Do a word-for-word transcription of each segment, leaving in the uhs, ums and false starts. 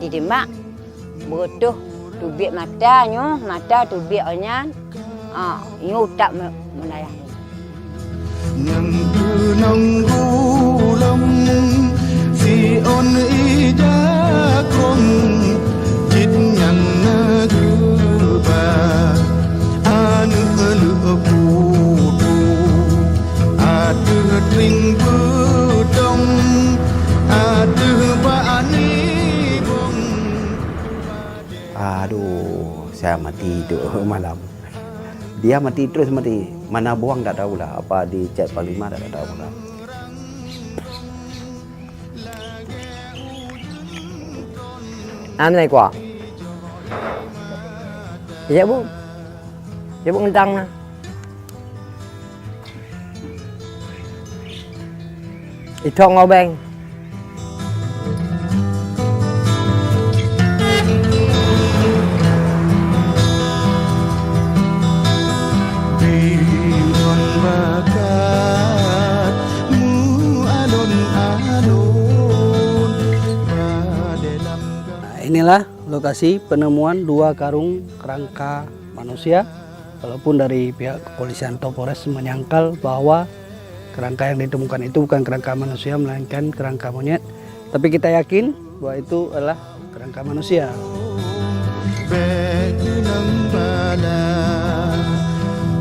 Di mak, beureutoh teubiet mata nyoe, mata teubiet awaknyan, ah, nyoe utak me-, meunayah. Nyang keunong gulong siôn ija krong, cit nyang na geuba aneuëk leueh putu. Ateueh tring beutong, ateueh bak nibong. Aduh, saya mati tu malam. Dia mati terus mati. Mana buang tak tahulah. Apa dicek panglima tak tahulah. Aneh kuah. Ya bu. Ya bu ngedang nah. Itong obeng. Deungon bakat meualon-alon, bak dalam. Nah, inilah lokasi penemuan dua karung kerangka manusia. Walaupun dari pihak kepolisian atau Polres menyangkal bahwa kerangka yang ditemukan itu bukan kerangka manusia, melainkan kerangka monyet, tapi kita yakin bahwa itu adalah kerangka manusia. Bèk keunong bala,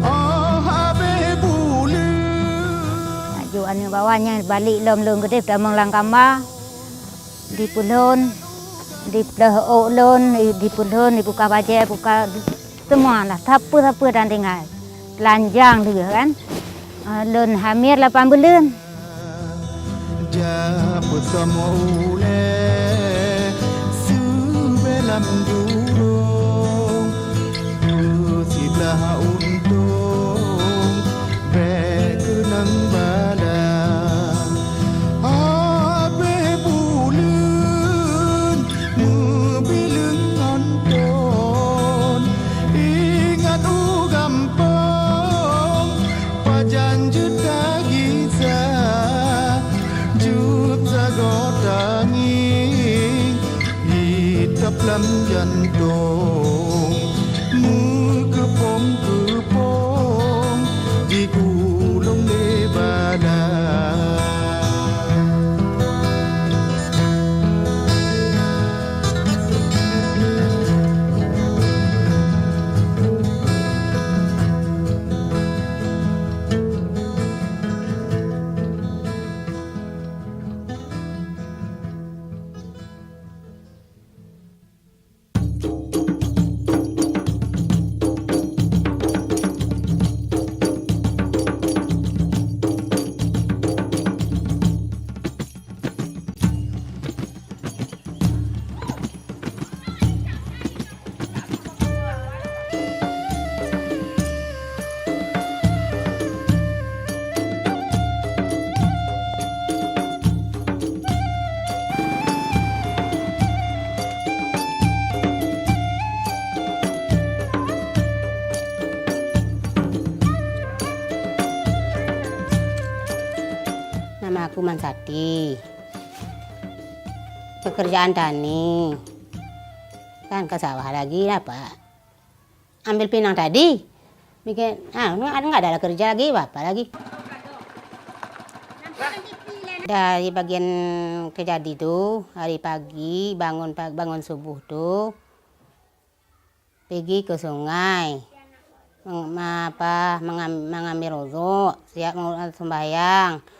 oh, habéh buleuen. Aju aneuk bawa nyan balik lom lôn keudeh tamong lam kama. Dipeulhon, dipeulhon ôk lôn, dipeulhon, dibuka bajèe, buka semualah, sapeue-sapeue dan tinggai. Telanjang lheueh kan. Ah, lôn hamé lapan buleuen. Jak peusom ulèe subèe lam jurông, dua siblah untông bèk keunong bala. Habéh buleuen meubileueng ngon thôn, ingat u gampông pajan jeuet tagisa, jeuet sagoe tangieng hitap lam jantông. Meukeupông-keupông jigulong lé bala. Nama aku Mansati. Pekerjaan tani. Kan ke sawah lagi lah, Pak. Ambil pinang tadi. Mikir, ah, nggak, nggak ada kerja lagi, apa lagi. Dari bagian kejadi tu, hari pagi, bangun pa-, bangun subuh tu, pigi ke sungai. Meng-, ma-, apa, mengam-, mengambil wuduk, siap mau sembahyang.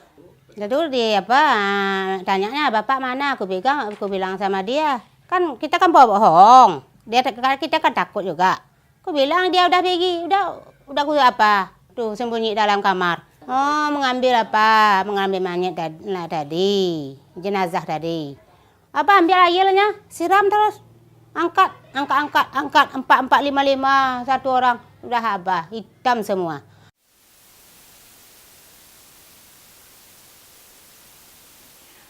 Lalu dia, apa, ah, tanyanya, "Bapak mana?" Aku bilang, aku bilang sama dia. Kan kita kan bohong. Dia, kita kan takut juga. Kubilang dia udah pigi, udah, udah ku apa? Tu sembunyi dalam kamar. Oh, mengambil apa? Mengambil mayat tad-, lah tadi, jenazah tadi. Apa ambil airnya, siram terus. Angkat, angkat, angkat, angkat. Empat, empat, lima, lima, satu orang. Udah abah, hitam semua.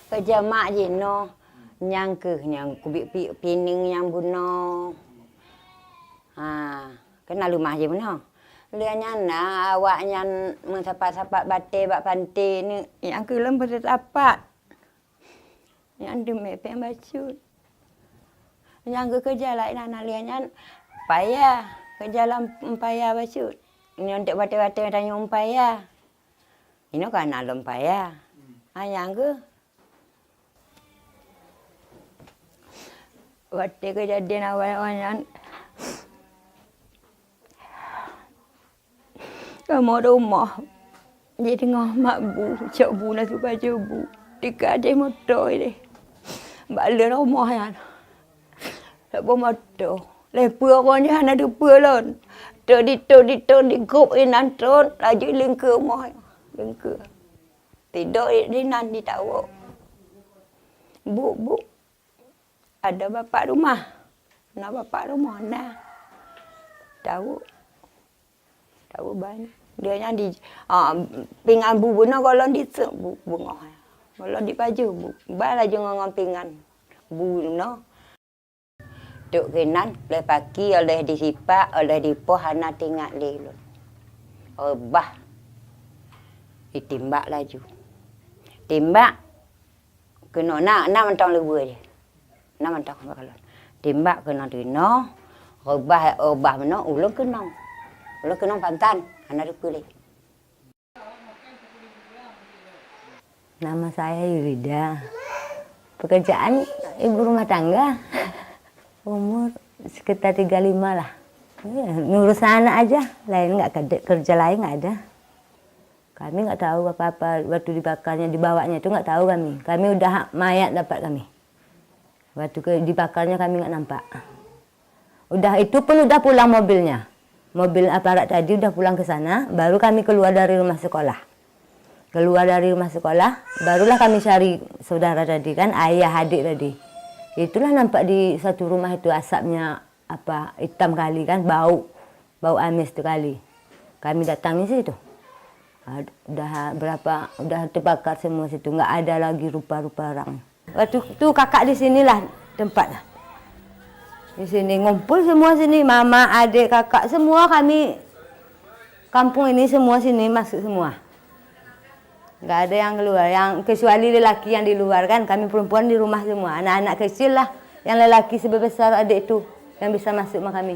Keujamak jinoe, nyang keuh nyang kubiet pi-, pineung nyang bunoe. Ha, keunan leumah jih bunoe. Lheueh nyan na awaknyan meusapat-sapat batèe bak panté ni, nyang keuh lôn peusapat. Nyang deume péng bacut. Nyang geukeureuja laén aneuk lhèe nyan paya, keureuja lam paya bacut. Nyoe dek watèe-watèe tanyoe paya. Inoe ka na lom paya. Ha nyang geuh. Watèe keujadian awai-awai nyan, kamoe rumoh jiteungoh mak bu, cok bu na sipajoh bu. Tika deh moto deh. Bak lheueh rumoh nyan. Saboh moto. Lheueh peue uroe nyan hana teupeue lôn. Teuh di, teuh di, teuh di grup inan tron, laju lingkeue rumoh. Lingkeue. Tidok di, di nan di tawök. Bu, bu. Ada bapak rumah. Na bapak rumah, na. Tawök. Tawök ban. Dia nyan di, ah, pingan bu bunoe golom di se-, bu, beungoh. Golom di pajoh bu. Ba laju ngon, ngon pingan bu bunoe. Trok keunan, lheueh paki, lheueh disipak, lheueh dipoh, hana teuingat lé lôn. Reubah. Jitimbak laju. Timbak keunoe na, na mantong leubeue jih. Na mantong bak lôn. Timbak keunoe teunoe, reubah, reubah meunoe, ulôn keunong. Ulôn keunong pantan, hana teupeue lé. Nama saya Yurida. Pekerjaan ibu rumah tangga. Umur sekitar tiga lima lah. Ya, ngurusin anak aja. Lain nggak ada, kerja lain nggak ada. Kami nggak tahu apa-apa. Waktu dibakarnya, dibawanya itu nggak tahu kami. Kami udah mayat dapat kami. Waktu ke, dibakarnya kami nggak nampak. Udah itu pun udah pulang mobilnya. Mobil aparat tadi udah pulang ke sana, baru kami keluar dari rumah sekolah. Keluar dari rumah sekolah, barulah kami cari saudara tadi kan, ayah adik tadi. Itulah nampak di satu rumah itu asapnya apa, hitam kali kan, bau, bau amis sekali. Kami datang di situ. Ah, udah berapa, udah terbakar semua situ, nggak ada lagi rupa-rupa orang. Waktu tu kakak di sinilah tempatnya. Di sini ngumpul semua sini, mama, adik, kakak, semua kami kampung ini semua sini masuk semua. Nggak ada yang keluar, yang kecuali lelaki yang di luar kan, kami perempuan di rumah semua. Anak-anak kecil lah, yang lelaki sebesar adik tu yang bisa masuk sama kami.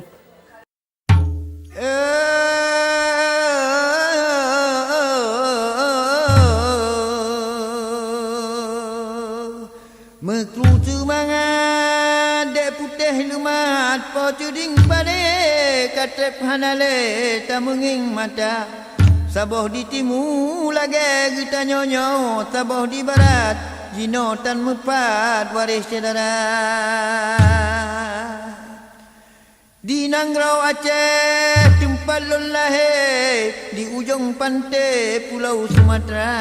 Meukru seumangat dek putéh leumat, po cuding padé ka treb hana lé tameungieng mata. Saboh di timu lagée geutanyoe nyoe, saboh di barat jinoe tan meupat waréh syedara. Di nanggroe Aceh teumpat lôn lahé, di ujong panté Pulo Sumatra,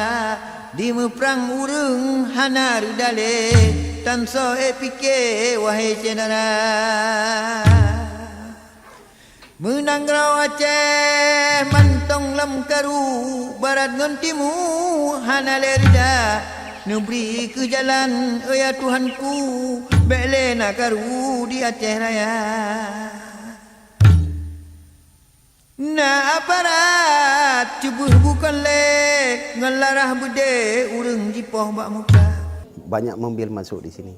di meuprang ureuëng hana reuda lé, tan soe ék pike, wahé syedara. Meunanggroe Aceh mantong lam karu, barat ngon timu hana lé reuda. Neubri kheueh jalan, ya Tuhanku, bék lé na karu di Aceh Raya. Na aparat cuboh bukon lé, ngon larah beudé ureuëng jipoh bak muka. Banyak mobil masuk di sini.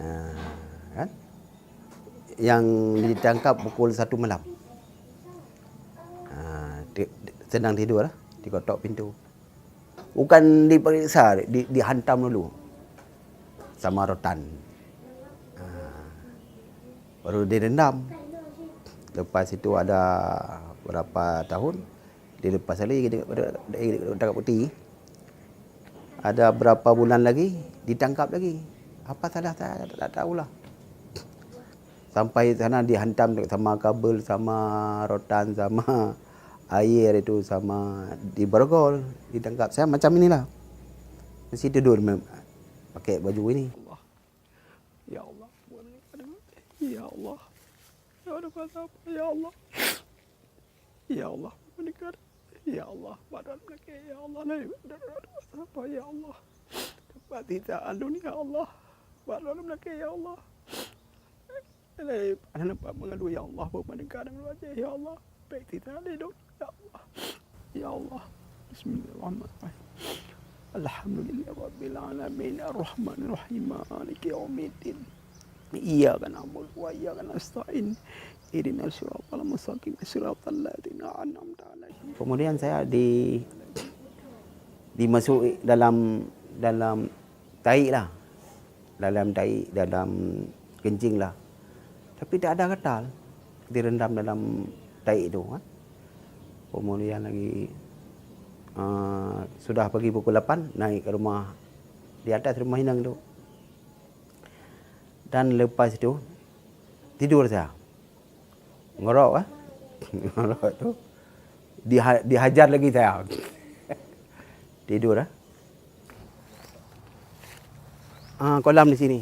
Ah, kan? Yang ditangkap pukul satu malam. Ah, di, di, sedang tidur lah, diketok pintu. Bukan diperiksa, di, dihantam dulu sama rotan. Ah, baru direndam. Lepas itu ada berapa tahun, dilepas lagi, di, di, di, di, di, di, Ada berapa bulan lagi, ditangkap lagi. Apa salah saya, tak tahulah. Sampai sana dihantam sama kabel, sama rotan, sama air itu, sama diborgol, ditangkap. Saya macam inilah. Mesti tidur mem-, pakai baju ini. Allah. Ya Allah. Ya Allah. Ya Allah. Ya Allah. Ya Allah, meuningkat. Ya Allah, badan meulakée, ya Allah, lai badan, aduh, sapa, ya Allah. Tempat sisa alun, ya Allah, badan meulakée, ya Allah. Lai aneuk nampak mengadu, ya Allah, beu meuningkat dan meulakée, ya Allah. Baik sisa alun, ya Allah. Ya Allah. Bismillahirrahmanirrahim. Alhamdulillahirabbil alamin, arrahmanirrahim, maliki yaumiddin. Iyyaka na'budu wa iyyaka nasta'in. Ihdinas siratal mustaqim, siratal ladzina an'amta 'alaihim. Kemudian saya di, dimasuk dalam, dalam tahi lah. Dalam tahi, dalam kencing lah. Tapi tak ada gatal. Direndam dalam tahi tu, kan. Kemudian lagi, ah, sudah pagi pukul lapan, naik ke rumah, di atas rumah inong tu. Dan lepas itu, tidur saya. Ngorok, ah. Ngorok tu. Diha-, dihajar lagi saya. Tidur, ah. Ah, kolam di sini.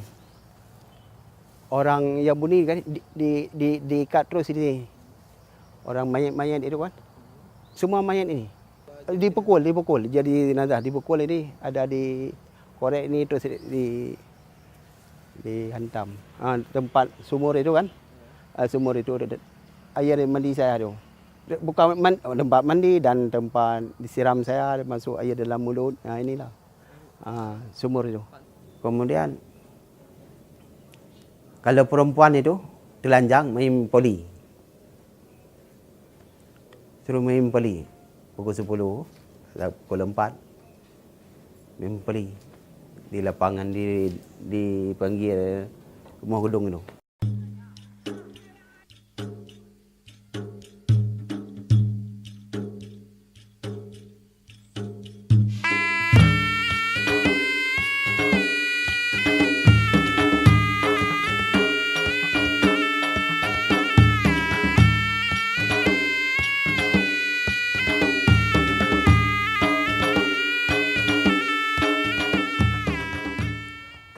Orang yang bunyi kan di, di, di, diikat terus di sini. Orang mayat-mayat itu kan. Semua mayat ini. Dipukul, dipukul. Jadi jenazah dipukul ini, ada dikorek ini terus di, dihantam. Ah, tempat sumur itu kan. Ah, sumur itu ada, ada air mandi saya tu. Bukan man-, tempat mandi dan tempat disiram saya, masuk air dalam mulut. Ah, inilah. Ah, sumur itu. Kemudian, kalau perempuan itu telanjang main voli. Suruh main voli pukul sepuluh, pukul empat. Main voli di lapangan di, di pinggir rumah gedung itu.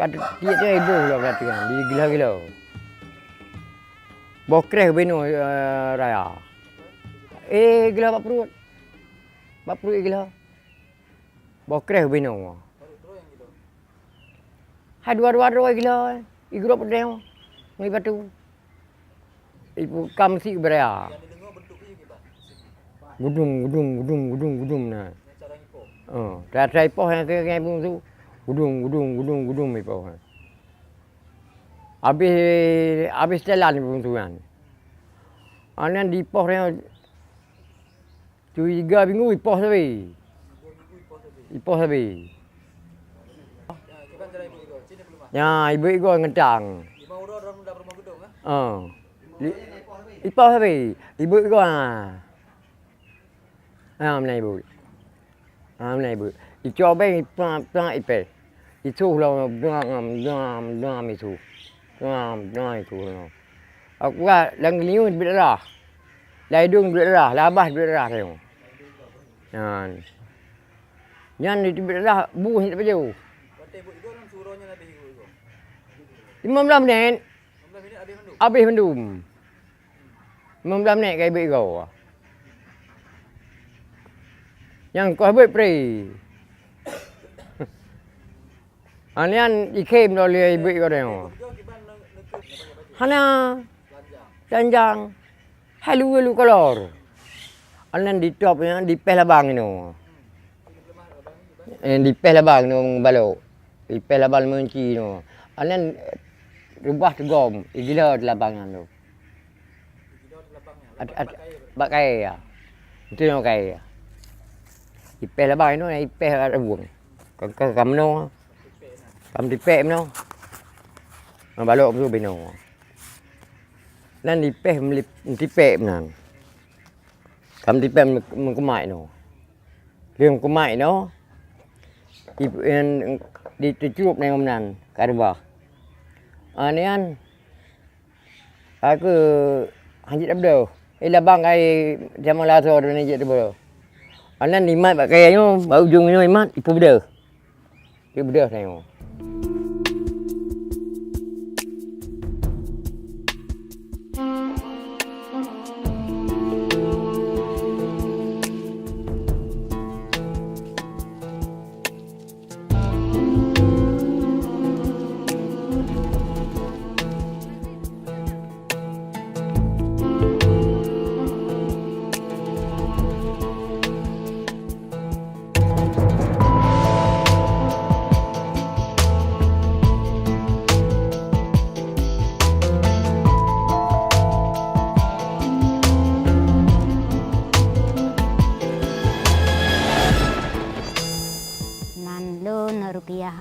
Ka tiep-tiep iboh lom latihan, digila-gila. Boh kreh binoe, eh, raya. Eh, gila bak pruet. Bak pruet gila. Boh kreh binoe. Hai dua-dua droe gila, igrop pedeng ngon batu. Ipu kam si beraya. Gudum, gudum, gudum, gudum, gudum na. Oh, cara ipoh nyang keu ngai bungsu. Gudum, gudum, gudum, gudum ipoh. Habis, habis telan bungsu nyan. Aneuk dipoh nyan. Tiga minggu ipoh sabe. Ipoh sabe. Nya, ibu igoe ngeutang. Ah. Li-, ipoh sabe. Ibu igoe, ah. Ah, meunan ibu. Ah, meunan ibu. Icoe beng, iplang, plang ipeh. Isuh lom, dam, dam, dam isuh. Dam, dam isuh lom. Aku rasa lam geulinyueng teubiet darah. Lam idong teubiet darah, lam babah teubiet darah tanyoe. Nyan. Nyan teubiet darah, bu hana teupajoh. Limong blaih minit. Abéh mandum. Limong blaih minit ka ibu igoe. Nyang koh buet pri. Anian ikhém lom lé ibu igoe nyoe. Hana. Janjang. Hai lu, lu kolor. Aneuk ditop nyan, dipéh labang inoe. Eh, dipéh labang inoe balok. Dipéh labang meunci inoe. Aneuk reubah teugom, igila labang nyan tu. At-, at-, bak kayèe ya. Itu nyoe kayèe ya. Dipéh labang inoe, dipéh kat reubung. Ka, ka, ka meunoe. Ka meutipék meunoe. Balok meusu binoe. Nan dipéh meulip-, meutipék meunan. Ka meutipék meu-, meukumat inoe. Lheueh meukumat inoe, di, di, diteucrop nyoe meunan, ka reubah. Ah, nyan, aku hanjeuet tabdeuh. Eh, labang kai jameun lasoe droeneuh jeuet tabdeuh. Aneuk imat bak kayèe nyoe, bak ujong nyoe imat, ipeubdeuh. Ipeubdeuh tanyoe.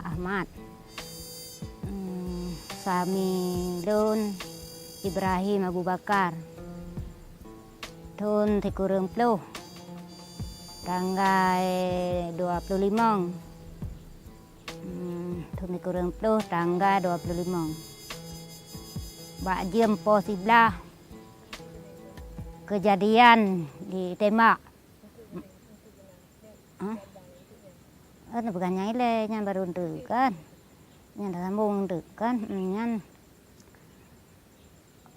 Ahmad. Hmm, suami lôn Ibrahim Abu Bakar. Thôn sikureueng ploh, tanggai dua ploh limong. Hmm, thôn sikureueng ploh, tanggai dua ploh limong. Bak jeuem poh siblaih, keujadian jitembak. Hah? Eh, bukan nyang ilée, nyan barô teuk kan. Nyan tasambong teuk kan. Hmm, nyan,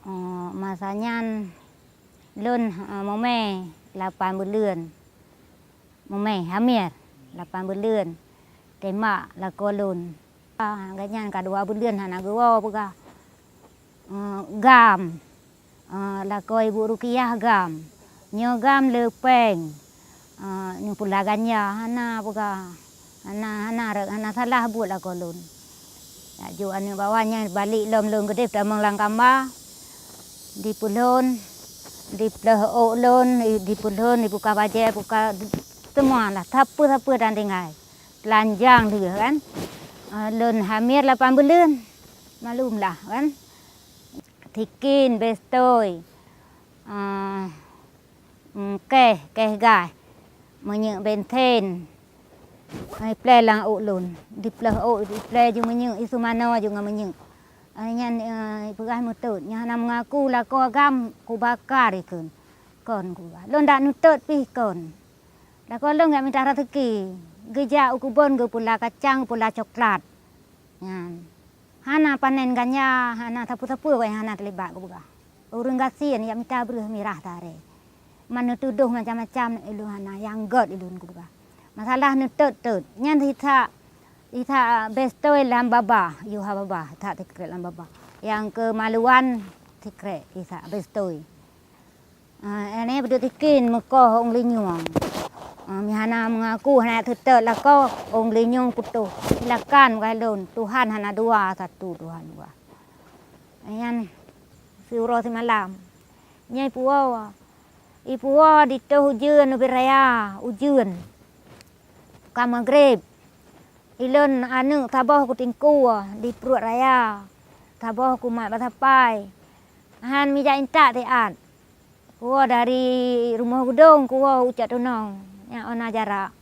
eh, masa nyan lôn, eh, mumé lapan buleuen. Mumé, hamil, lapan buleuen. Tembak lakoe lôn. Ah, gobnyan ka dua buleuen hana geuwoe peugah. Eh, GAM. Eh, lakoe Ibu Rukiah GAM. Nyoe GAM le péng. Eh, nyoe pula ganja hana peugah. Hana, hana rot, hana salah buet lakoe lôn. Laju aneuk bak awak nyan balek lom lôn keudeh tamong lam kama. Dipeulhon, diplôh ôk lôn, dipeulhon, dibuka bajée, buka semualah, sapeue-sapeue dan tinggai. Telanjang lheueh kan. Eh, lôn hamil lapan buleuen. Maklumlah kan. Tikin, bestôi, eh, mm, kéh, kéh gaih, minyeuk bensin. Iplée lam ôk lôn, diplôh ôk, iplée ju minyeuk, isumano ju ngon minyeuk. Eh, nyan, eh, peugah meutot, nyan hana meungaku lakoe GAM kubakar ikheun. Kon kubakar. Lôn dak neutot pih kon. Lakoe lôn jak mita raseuki, geujak u keubon geupula kacang, geupula coklat. Nyan. Hana panen ganja, hana sapeue-sapeue nyang hana teulibat geupeugah. Ureuëng gasien jak mita breueh mirah taré. Man neutudôh macam-macam ulôn hana, nyang gét ulôn geupeugah. Masalah neutot-tot. Nyan sisat, sisat bestôi lam babah, yuha babah, sisat sikrek lam babah. Nyang keumaluan sikrek sisat bestôi. Ah, nyan beudôh tikin meukoh ôn linyueng. Ah, meuhana meungaku hana teutot lakoe, ôn linyueng putôh. Silakan bak lôn, Tuhan hana dua, satu Tuhan dua. Nyan siuroe simalam. Nyan ipuwoe, ipuwoe ditoh ujeuen ubit raya, ujeuen. Ka maghrib, ilôn aneuk saboh kutingkue di pruet raya, saboh kumat bak sapai. Han mijak intat siat. Kuwoe dari rumoh geudong, kuwoe u Cot Tunong, nyan ona jarak.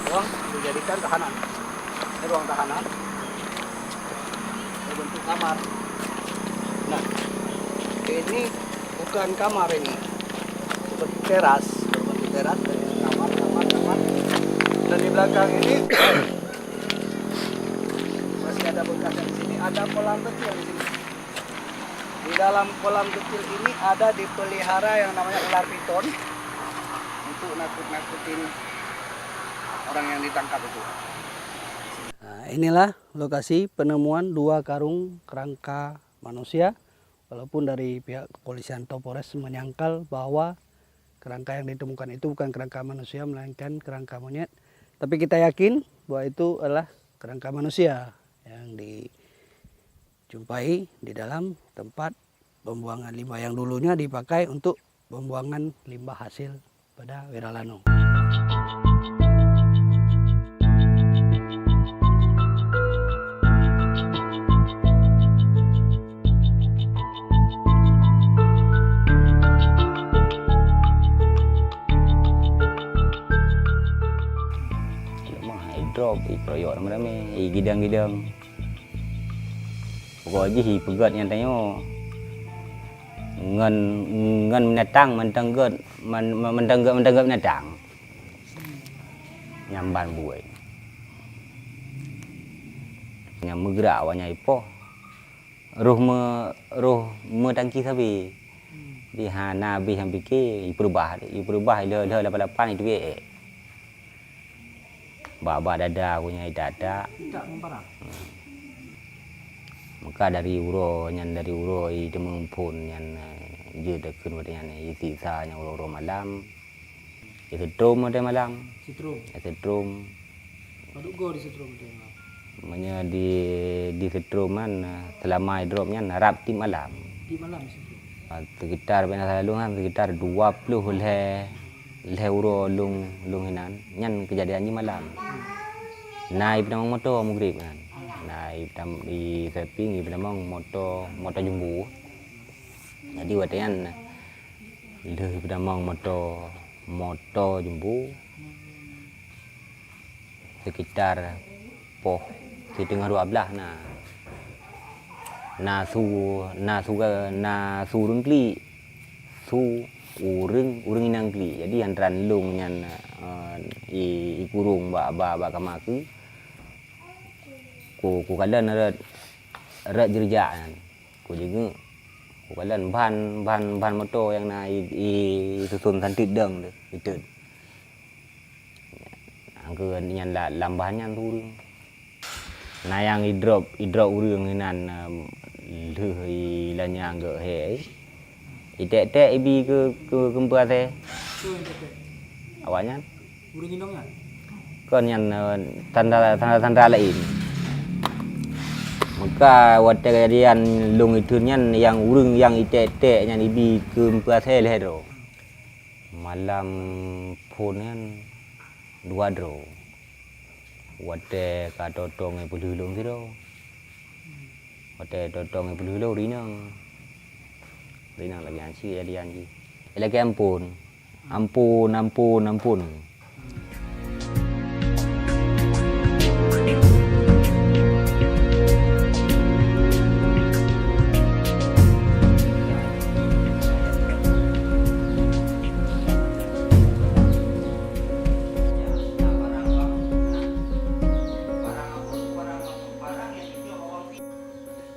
Ruang dijadikan tahanan. Ini ruang tahanan. Berbentuk kamar. Nah, ini bukan kamar ini. Seperti teras, berbentuk teras, dari kamar, kamar, kamar. Dan di belakang ini masih ada bekas yang di sini, ada kolam kecil di sini. Di dalam kolam kecil ini ada dipelihara yang namanya ular piton untuk nakut-nakutin orang yang ditangkap itu. Nah, inilah lokasi penemuan dua karung kerangka manusia, walaupun dari pihak kepolisian atau Polres menyangkal bahwa kerangka yang ditemukan itu bukan kerangka manusia, melainkan kerangka monyet. Tapi kita yakin bahwa itu adalah kerangka manusia yang dijumpai di dalam tempat pembuangan limbah yang dulunya dipakai untuk pembuangan limbah hasil pada Wiralanu. Ramé-ramé, i gidong-gidong. Pokok jih i peugét nyang tanyoe ngon, ngon binatang, mantong gét, man-, man-, mantong gét, mantong gét binatang. Nyang ban buet. Nyang meugrak awak nyan ipoh. Roh me-, roh meutangki sabe. Di hana habéh nyang pike, ipeurubah, ipeurubah ilheueh-lheueh lapan-lapan itu ék. Bak-bak dada ku nyan itak-tak. Itak ngon parang. Hmm. Maka dari uroe nyan, dari uroe i teumeuphon nyan, eh, jeuet takheun watée nyan, i sisa nyang uroe-uroe malam. Isetrum watée malam. Setrum. Isetrum. Padub goe disetrum watée malam? Meunyoe di, disetrum kan, eh, seulama idrop nyan rab tiep malam. Tiep malam disetrum? Ah, sekitar, bak na selalu kan, sekitar dua ploh lhée, lhée uroe lôn, lôn hinan. Nyan keujadian jih malam. Na ipeutamong moto mugrib kan. Na ipeutam-, i samping ipeutamong moto, moto jumbo. Jadi watée nyan, lheueh ipeutamong moto, moto jumbo, sekitar poh siteungoh dua blaih na. Na su, na su, na su ureuëng klik. Su ureuëng, ureuëng inong klik. Jadi antara lôn nyan, eh, i, ikurong bak, bak, bak kama keuh. Ku, kukalon rot, rot jeurijak nyan. Kujeungeuk, kukalon ban, ban, ban moto nyang na i, isuson santit dong teuh, itot. Angkeu nyan la-, lam ban nyan su ureuëng. Na nyang idrop, idrop ureuëng inan, em, lheueh ilanyang geuh he. Itek-tek ibi keu, keu, keu meupeue asèe. Awak nyan. Ureuëng inong nyan? Kon nyan, eh, sandra-, sandra-sandra laén. Meuka watèe keujadian lôn itheun nyan, nyang ureuëng nyang itek-tek nyan ibi keu meupeue asèe lhèe droe. Malam phôn nyan dua droe. Watèe ka totong ngon peuleueh lôn sidroe. Watèe totong ngon peuleueh lôn rinong. Rinong lagèe nyan cit jadi nyan cit. Lagèe ampôn. Ampôn, ampôn, ampôn.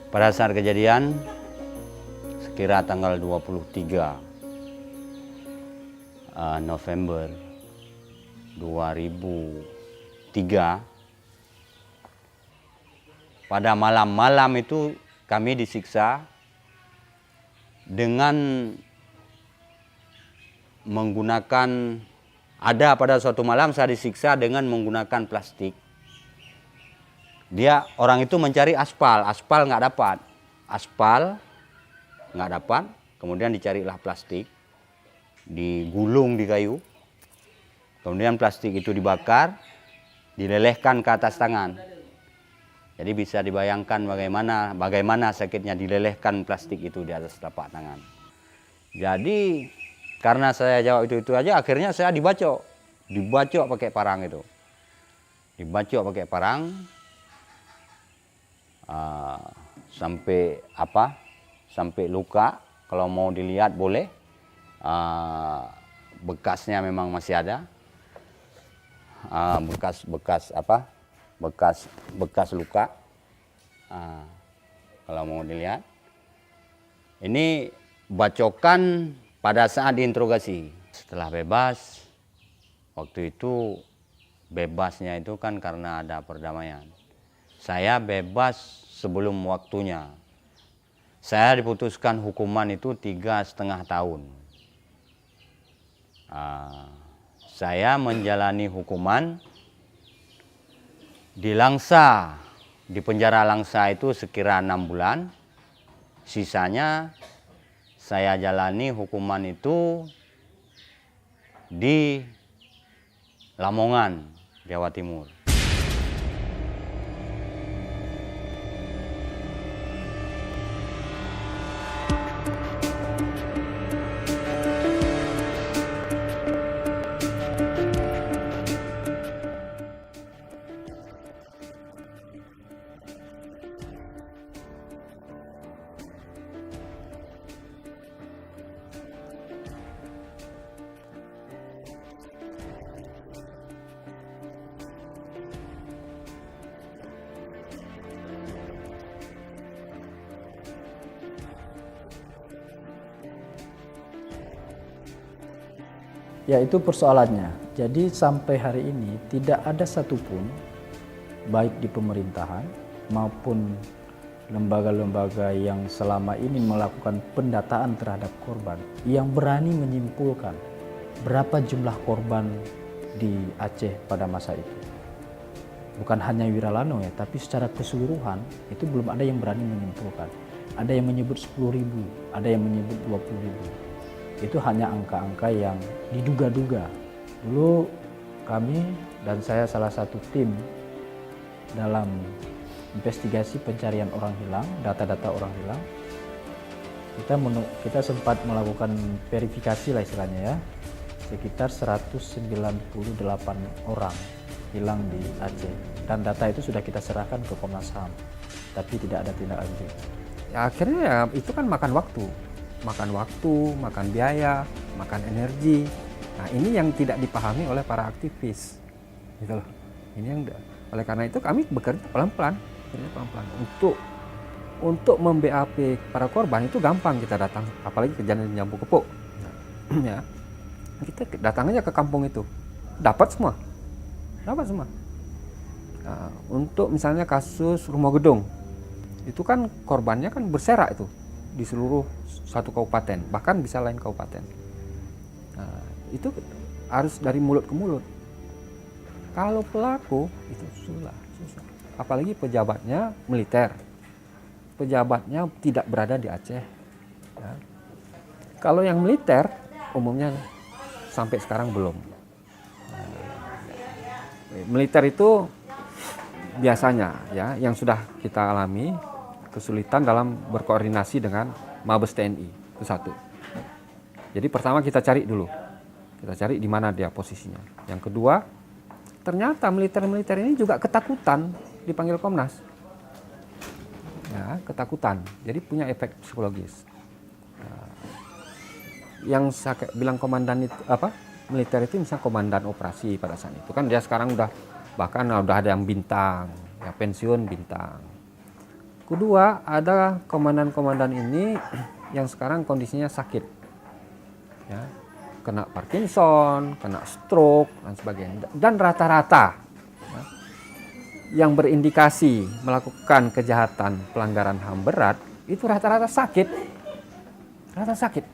Pada saat kejadian, sekira tanggal dua puluh tiga, eh, November dua ribu tiga, pada malam-malam itu kami disiksa dengan menggunakan, ada pada suatu malam saya disiksa dengan menggunakan plastik. Dia, orang itu mencari aspal, aspal nggak dapat. Aspal nggak dapat, kemudian dicarilah plastik, digulung di kayu. Kemudian plastik itu dibakar, dilelehkan ke atas tangan. Jadi bisa dibayangkan bagaimana, bagaimana sakitnya dilelehkan plastik itu di atas telapak tangan. Jadi karena saya jawab itu-itu aja, akhirnya saya dibacok. Dibacok pakai parang itu. Dibacok pakai parang, ah, sampai apa, sampai luka. Kalau mau dilihat boleh. Ah, bekasnya memang masih ada. Ah, bekas, bekas apa, bekas, bekas luka. Ah, kalau mau dilihat. Ini bacokan pada saat diinterogasi. Setelah bebas, waktu itu bebasnya itu kan karena ada perdamaian. Saya bebas sebelum waktunya. Saya diputuskan hukuman itu tiga setengah tahun. Ah, saya menjalani hukuman di Langsa, di penjara Langsa itu sekira enam bulan. Sisanya saya jalani hukuman itu di Lamongan, Jawa Timur. Ya, itu persoalannya. Jadi, sampai hari ini tidak ada satupun, baik di pemerintahan maupun lembaga-lembaga yang selama ini melakukan pendataan terhadap korban, yang berani menyimpulkan berapa jumlah korban di Aceh pada masa itu. Bukan hanya Wiralano ya, tapi secara keseluruhan itu belum ada yang berani menyimpulkan. Ada yang menyebut sepuluh ribu, ada yang menyebut dua puluh ribu. Itu hanya angka-angka yang diduga-duga. Dulu kami dan saya salah satu tim dalam investigasi pencarian orang hilang, data-data orang hilang. Kita menu-, kita sempat melakukan verifikasi lah istilahnya ya, sekitar seratus sembilan puluh delapan orang hilang di Aceh. Dan data itu sudah kita serahkan ke Komnas HAM, tapi tidak ada tindak lanjut. Ya, akhirnya ya, itu kan makan waktu. Makan waktu, makan biaya, makan energi. Nah, ini yang tidak dipahami oleh para aktivis. Gitu loh. Ini yang, oleh karena itu kami bekerja pelan-pelan, bekerja pelan-pelan untuk, untuk mem-B A P para korban itu gampang kita datang, apalagi kejadian Jambu Kepuk. Ya. Kita datang aja ke kampung itu. Dapat semua. Dapat semua. Nah, untuk misalnya kasus Rumah Gedung, itu kan korbannya kan berserak itu di seluruh satu kabupaten, bahkan bisa lain kabupaten. Nah, itu harus dari mulut ke mulut. Kalau pelaku itu susah, susah. Apalagi pejabatnya militer. Pejabatnya tidak berada di Aceh. Ya. Kalau yang militer umumnya sampai sekarang belum. Militer itu biasanya ya yang sudah kita alami kesulitan dalam berkoordinasi dengan Mabes T N I, itu satu. Jadi pertama kita cari dulu. Kita cari di mana dia posisinya. Yang kedua, ternyata militer-militer ini juga ketakutan dipanggil Komnas. Ya, ketakutan. Jadi punya efek psikologis. Nah, yang saya bilang komandan itu apa? Militer itu misalnya komandan operasi pada saat itu kan dia sekarang udah bahkan udah ada yang bintang, ya pensiun bintang. Kedua, ada komandan-komandan ini yang sekarang kondisinya sakit. Ya, kena Parkinson, kena stroke dan sebagainya. Dan rata-rata ya, yang berindikasi melakukan kejahatan pelanggaran HAM berat itu rata-rata sakit. Rata sakit.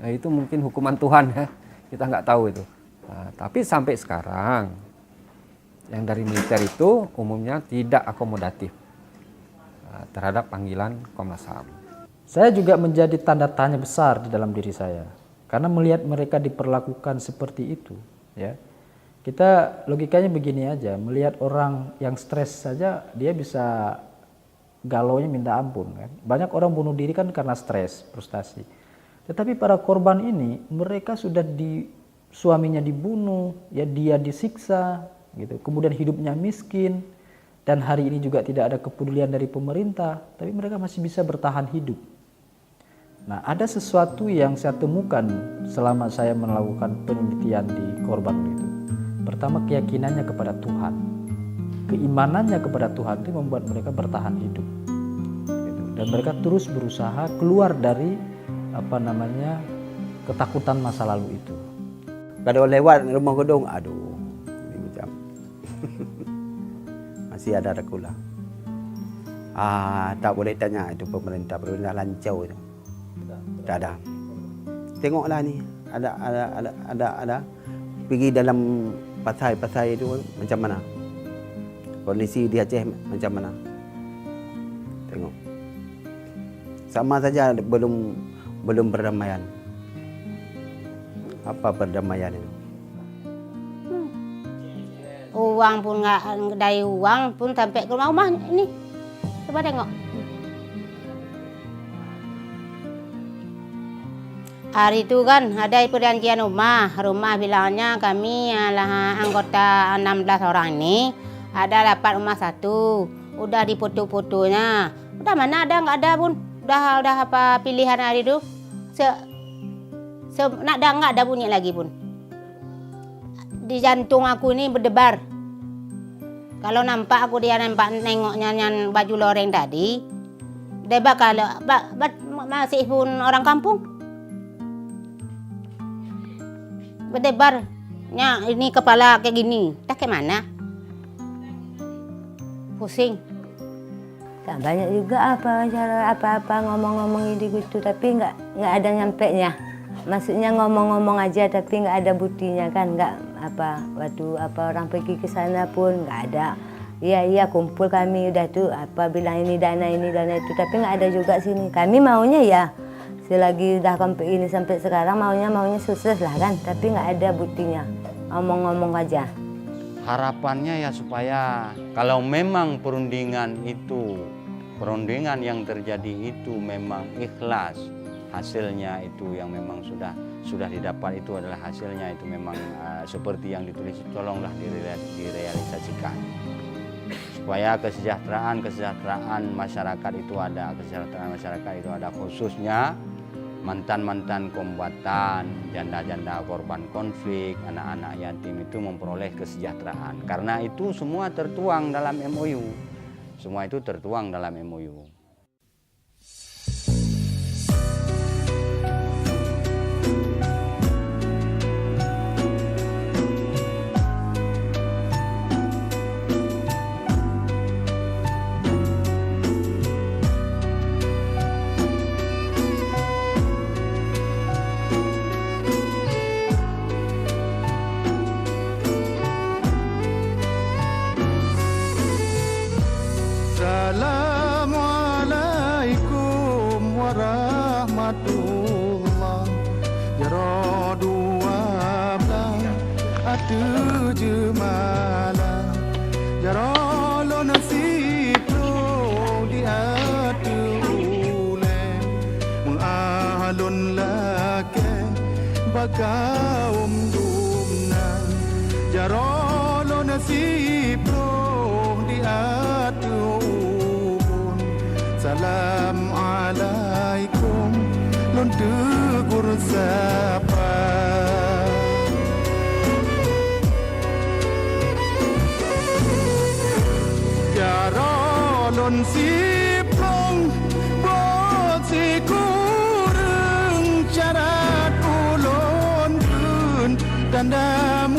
Nah, itu mungkin hukuman Tuhan ya. Kita nggak tahu itu. Nah, tapi sampai sekarang yang dari militer itu umumnya tidak akomodatif, eh, terhadap panggilan Komnas HAM. Saya juga menjadi tanda tanya besar di dalam diri saya karena melihat mereka diperlakukan seperti itu, ya. Kita logikanya begini aja, melihat orang yang stres saja dia bisa galonya minta ampun kan. Banyak orang bunuh diri kan karena stres, frustasi. Tetapi para korban ini mereka sudah di suaminya dibunuh, ya dia disiksa gitu. Kemudian hidupnya miskin dan hari ini juga tidak ada kepedulian dari pemerintah, tapi mereka masih bisa bertahan hidup. Nah, ada sesuatu yang saya temukan selama saya melakukan penelitian di korban itu. Pertama, keyakinannya kepada Tuhan. Keimanannya kepada Tuhan itu membuat mereka bertahan hidup. Gitu. Dan mereka terus berusaha keluar dari apa namanya ketakutan masa lalu itu. Kalau lewat Rumah Gedung, aduh, ini macam masih ada takutlah. Ah, tak boleh tanya itu pemerintah, pemerintah lancau itu. Tak ada. Tengoklah ni, ada ada ada ada ada pergi dalam pasai-pasai itu macam mana? Kondisi di Aceh macam mana? Tengok. Sama saja belum belum perdamaian. Apa perdamaian itu? Uang pun nggak, dari uang pun sampai ke rumah-rumah ni. Coba tengok. Hari tu kan ada perjanjian rumah. Rumah bilangnya kami adalah anggota enam belas orang ini ada dapat rumah satu. Udah difoto-fotonya. Udah mana ada nggak ada pun. Udah udah apa pilihan hari tu. Se, se nak dah nggak ada bunyi lagi pun. Di jantung aku ni berdebar. Kalau nampak aku dia nampak nengoknya nyan baju loreng tadi, dia bakal ba, ba, masih pun orang kampung. Berdebar. Nyak, ini kepala kayak gini. Dah kayak mana? Pusing. Tak banyak juga apa cara apa-apa ngomong-ngomong ini gitu, tapi nggak nggak ada nyampenya. Maksudnya ngomong-ngomong aja tapi nggak ada buktinya kan, nggak apa, waktu apa orang pergi ke sana pun nggak ada. Iya, iya, kumpul kami udah tu apa bilang ini dana, ini dana itu, tapi nggak ada juga sini. Kami maunya ya selagi udah sampai ini sampai sekarang maunya maunya sukses lah kan, tapi nggak ada buktinya, ngomong-ngomong aja. Harapannya ya supaya kalau memang perundingan itu, perundingan yang terjadi itu memang ikhlas, hasilnya itu yang memang sudah sudah didapat itu adalah hasilnya itu memang, eh, seperti yang ditulis, tolonglah direa-, direalisasikan. Supaya kesejahteraan-kesejahteraan masyarakat itu ada, kesejahteraan masyarakat itu ada, khususnya mantan-mantan kombatan, janda-janda korban konflik, anak-anak yatim itu memperoleh kesejahteraan. Karena itu semua tertuang dalam M O U. Semua itu tertuang dalam M O U. Assalamualaikum warahmatullah. Jaroe dua blah ateueh jeumala. Jaroe lôn siploh di ateueh ulée. Meuah lôn lakée bak kawöm dumna. Jaroe lôn siploh di ateueh ubon. Salam alaikum lôn teugor sapa. Jaroe lôn siploh boh sikureueng syarat ulôn kheun tanda